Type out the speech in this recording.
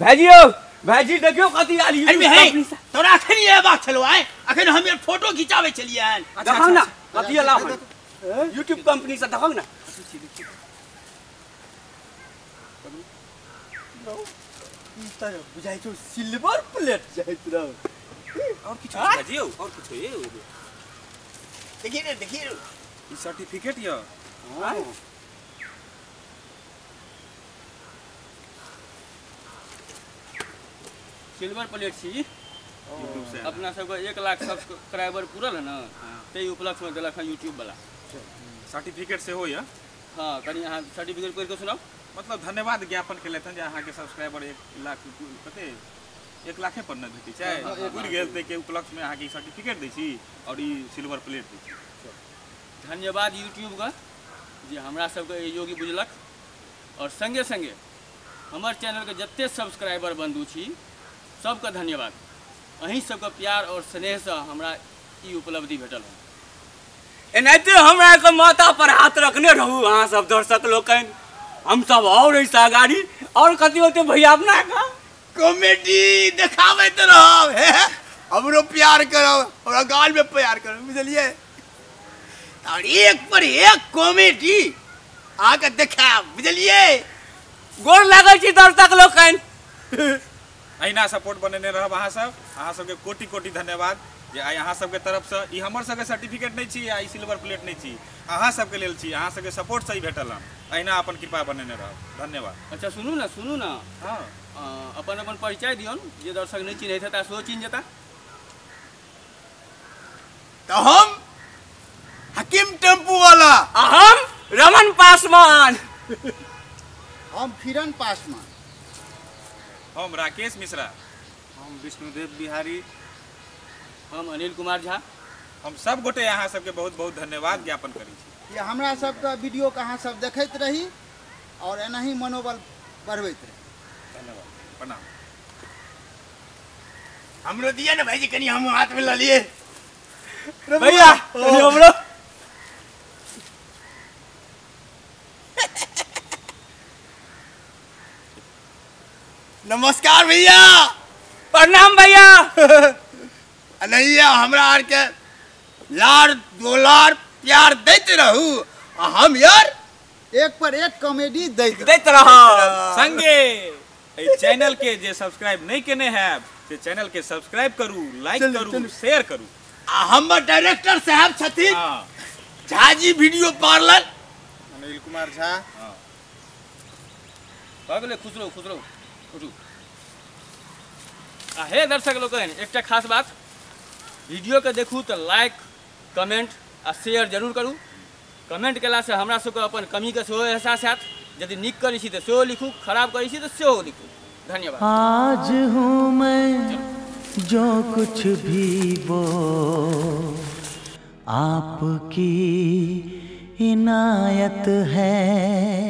भाईजी यौ भाईजी देखियो कथी आयल अरे तोरा अखन एबाक छलो आय अखन हम फोटो खिंचाबै छलियै। देखौ ना कथी एला हन यूट्यूब कंपनी से, देखौ ना। बुझाइ छौ सिल्वर प्लेट जाइत रहो। और किछु भाईजी यौ, और किछु यौ देखिए ने, देखिए ई सर्टिफिकेट यौ। सिल्वर प्लेट छी यूट्यूब से अपना सबके 1 लाख सब्सक्राइबर पूरल है ना, ताहि उपलक्ष्य में देलक हन यूट्यूब वाला सर्टिफिकेट सेहो यऽ। हाँ कनि अहाँ सर्टिफिकेट पढ़ि कऽ सुनाउ। मतलब धन्यवाद ज्ञापन केलथि हन जे अहाँके सब्सक्राइबर 1 लाख कते 1 लाखे पर नहि भेटै छै, पुरि गेल ताहिके उपलक्ष्यमे अहाँके ई सर्टिफिकेट दै छी और ई सिल्वर प्लेट दै छी। धन्यवाद यूट्यूबके जे हमरा सबके योग्य बुझलक और संगे संगे हमर चैनलके जते सब्सक्राइबर बंधु छी सबके धन्यवाद। अहीं सबके प्यार और स्नेहसँ हमरा ई उपलब्धि भेटल हन। एनाहिते हमरा के माथा पर हाथ रखने रहू अहाँ सब दर्शक लोकनि, हम सब और एहिसँ अगाड़ी और कथी होते भैया अपना का कॉमेडी देखाबैत रहब, हे हमरो प्यार करब, हमरा गाल में प्यार करब, बुझलियै? और एक पर एक कॉमेडी अहाँके देखायब, बुझलियै? गोर लागै छी दर्शक लोकनि। अहिना सपोर्ट बनेने रहब अहाँ सब, अहाँ सबके कोटि कोटि धन्यवाद जे आइ अहाँ सबके तरफसँ ई हमर सबके सर्टिफिकेट नहि छी आ ई सिल्वर प्लेट नहि छी, अहाँ सबके लेल छी, अहाँ सबके सपोर्टसँ ई भेटल हन। अहिना अपन कृपा बनेने रहब, धन्यवाद। अच्छा सुनू ना, सुनू ना, हाँ अपन अपन परिचय दियौन, जे दर्शक नहीं चिन्हैत हेता सेहो चिन्ह जेता। तो हम हकीम टेम्पू वाला, आ हम रमन पासवान, हम फिरन पासवान, हम राकेश मिश्रा, हम विष्णुदेव बिहारी, हम अनिल कुमार झा। हम सब गोटे अहाँ सबके बहुत बहुत धन्यवाद ज्ञापन करै छी। ये हमरा सबके वीडियो के अहाँ सब देखैत रही और एनाही मनोबल बढ़बैत रही। धन्यवाद, प्रणाम। हमरो दिया ना भाईजी कनि हम हाथ में ल लिए भैया हमरो। नमस्कार भैया। प्रणाम भैया। नहीं हमरा आर के लार दोलार प्यार दैत रहू आ हम यार एक पर एक कॉमेडी दैत रह। संगे एहि चैनल के जे सब्सक्राइब नहीं केने हैब से चैनल के सब्सक्राइब करू, लाइक करू, शेयर करू। आ हमर डायरेक्टर साहब छथिन झाजी वीडियो पार्लर अनिल कुमार झा। भऽ गेलै, खुश रहू, खुश रहू, उठू। आ हे दर्शक लोकनि, एकटा खास बात, वीडियो के देखू तऽ लाइक कमेंट आ शेयर जरूर करू। कमेंट केलासँ हमरा सबके अपन कमीके सेहो एहसास हैत। यदि नीक करै छी तऽ सेहो लिखू, खराब करै छी तऽ सेहो लिखू। धन्यवाद। आज हूँ मैं जो कुछ भी वो आपकी इनायत है।